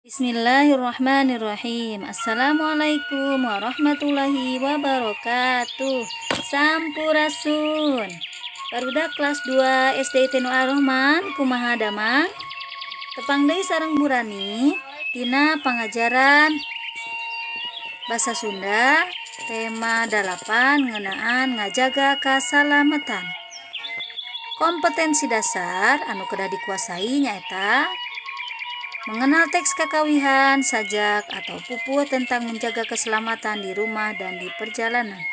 Bismillahirrahmanirrahim. Assalamualaikum warahmatullahi wabarakatuh. Sampurasun. Barudak kelas 2 SD Nu Ar-Rahman, kumaha damang? Tepang deui sareng Bu Rani tina pangajaran Bahasa Sunda tema 8 ngeunaan ngajaga kasalamatan. Kompetensi dasar anu kedah dikuasai nyaeta mengenal teks kakawihan, sajak, atau pupuh tentang menjaga keselamatan di rumah dan di perjalanan.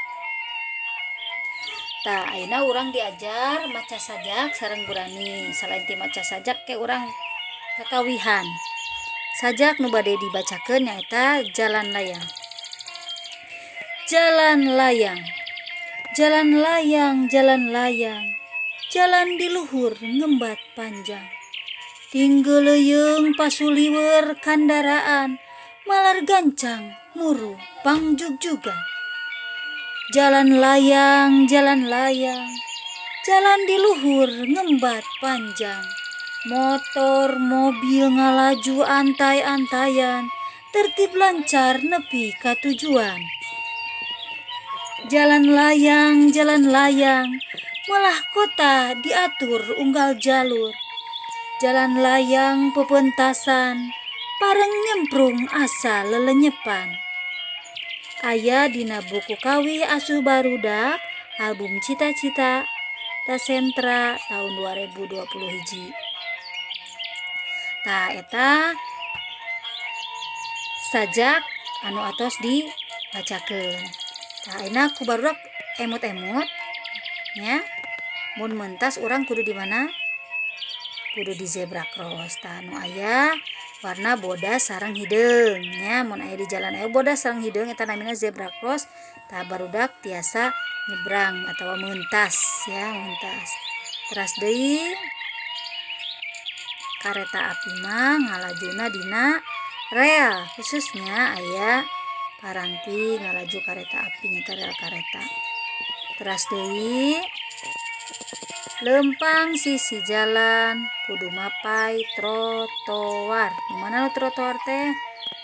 Tah, ayeuna urang diajar maca sajak sareng Bu Rani. Selain ti maca sajak ke urang kakawihan. Sajak nu bade dibacakeun nyaeta Jalan Layang. Jalan layang. Jalan layang, jalan layang. Jalan di luhur ngembat panjang. Tinggeleuyeung pasuliwer kandaraan, malar gancang muru pangjugjugan. Jalan layang, jalan layang, jalan di luhur ngembat panjang. Motor, mobil ngalaju antay-antayan, tertib lancar nepi ka tujuan. Jalan layang, jalan layang, melah kota diatur unggal jalur. Jalan layang pepentasan, pareng nyemprung asa lelenyepan. Aya dina buku kawih asuh barudak album Cita-Cita Sentra tahun 2020 hiji. Tah, eta sajak anu atos dibacakeun. Tah, ayeuna ku barudak emut-emut nya, mun mentas urang kudu di mana? Kudu di zebra cross. Tah, nu aya warna bodas sareng hideung nya. Mun aya di jalan aya bodas sareng hideung, eta namina zebra cross. Tah, barudak tiasa nyebrang atau mentas ya, mentas. Teras deui, kareta api mah ngalajuna dina rel khususnya, aya paranti ngalaju kareta api nyata rel kareta. Teras deui, lempang sisi jalan kudu mapay trotoar. Nu mana nu trotoar teh?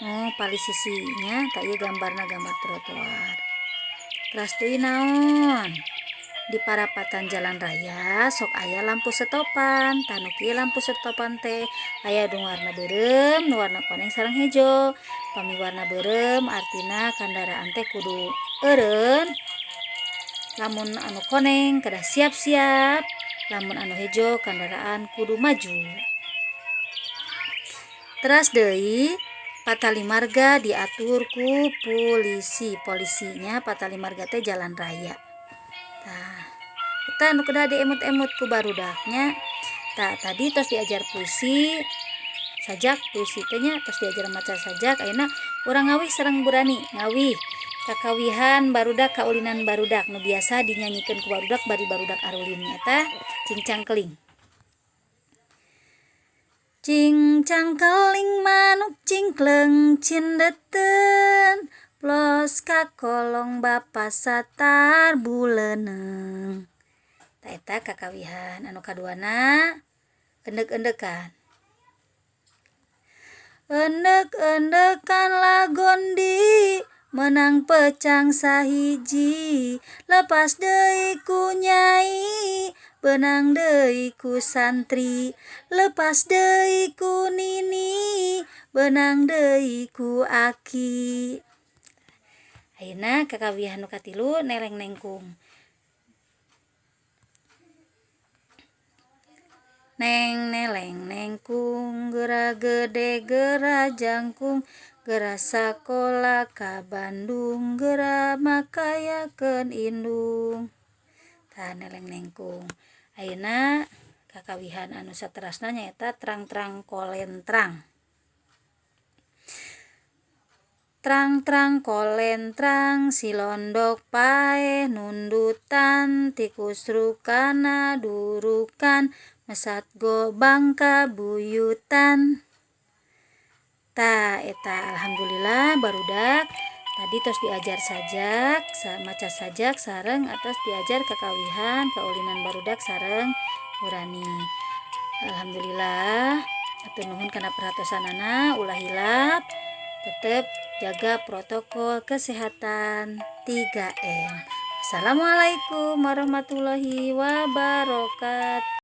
Nu palih sisinya. Tah, ieu gambarna gambar trotoar. Teras deui naon? Di parapatan jalan raya sok aya lampu setopan. Tah, nu kieu lampu setopan teh aya nu warna beureum, nu warna koneng sareng hejo. Pami warna beureum artina kendaraan teh kudu eureun, lamun anu koneng kedah siap-siap, lamun anu hejo kendaraan kudu maju. Teras deui, patali marga diatur ku polisi. Polisinya patali marga teh jalan raya. Tah, eta anu kedah diemut-emut ku barudaknya. Tah, tadi tos diajar puisi, sajak, puisi teh nya, tos diajar maca sajak. Ayeuna urang ngawih sareng Bu Rani, ngawih kakawihan barudak, kaulinan barudak nu biasa dinyanyikeun ku barudak bari barudak arulin, nyaeta Cingcang Keling. Cingcang keling manuk cingkleng cindeten, plos ka kolong Bapa Satar buleuneng. Tah, eta kakawihan anu kaduana, Endek-endekan. Endek-endekan lagondi menang pecang sahiji, lepas deui ku nyai, benang deui ku santri, lepas deui ku nini, benang deui ku aki. Ayeuna kakawihan nu katilu, Neleng Nengkung. Neng neleng nengkung, geura gede geura jangkung, geura sakola ka Bandung, geura makayakeun indung. Tah, Neleng Nengkung. Ayeuna kakawihan anu saterasna nyaeta Trang-trang Kolentrang. Trang-trang kolentrang si londok paeh nundutan, tikus rukana durukan mesat gobang kabuyutan. Tah, eta alhamdulillah barudak tadi tos diajar sajak, maca sajak sareng atos diajar kakawihan kaulinan barudak sareng Bu Rani. Alhamdulillah. Hatur nuhun kana perhatosanana. Ulah hilap tetep jaga protokol kesehatan 3M. Assalamualaikum warahmatullahi wabarakatuh.